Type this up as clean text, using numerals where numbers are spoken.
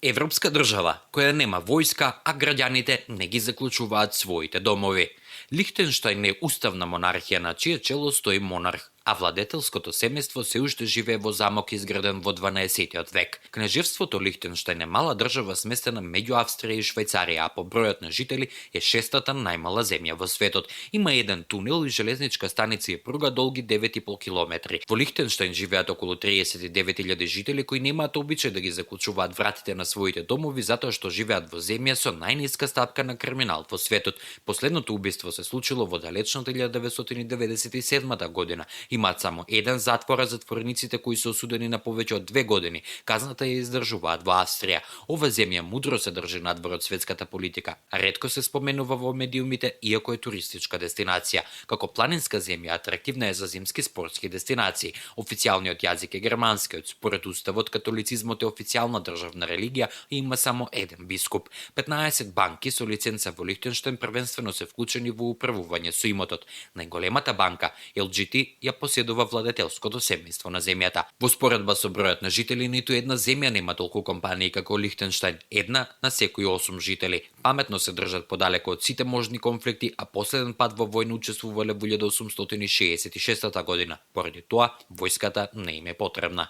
Европска држава која нема војска, а граѓаните не ги заклучуваат своите домови. Лихтенштајн е уставна монархија на чие чело стои монарх, а владетелското семејство се уште живее во замок изграден во 12 век. Кнежевството Лихтенштајн е мала држава сместена меѓу Австрија и Швајцарија, а по бројот на жители е шестата најмала земја во светот. Има еден тунел и железничка станица и пруга долги 9,5 километри. Во Лихтенштајн живеат околу 39.000 жители кои немаат обичај да ги заклучуваат вратите на своите домови затоа што живеат во земја со најниска стапка на криминал во светот. Последното убиство се случило во далечната 1997 година. Имаат само еден затвор, а затворениците кои се осудени на повеќе од 2 години, казната ја издржуваат во Австрија. Ова земја мудро се држи надвор од светската политика, а ретко се споменува во медиумите, иако е туристичка дестинација. Како планинска земја, атрактивна е за зимски спортски дестинации. Официјалниот јазик е германскиот. Според уставот, католицизмот е официјална државна религија и има само еден бискуп. 15 банки со лиценца во Лихтенштајн првенствено се вклучени во управување со имотот. Најголемата банка, LGT, ја поседува владетелското семејство на земјата. Во споредба со бројот на жители, ниту една земја нема толку компании како Лихтенштајн, една на секои 8 жители. Паметно се држат подалеку од сите можни конфликти, а последен пат во војна учествувале во 1866 година. Поради тоа, војската не им е потребна.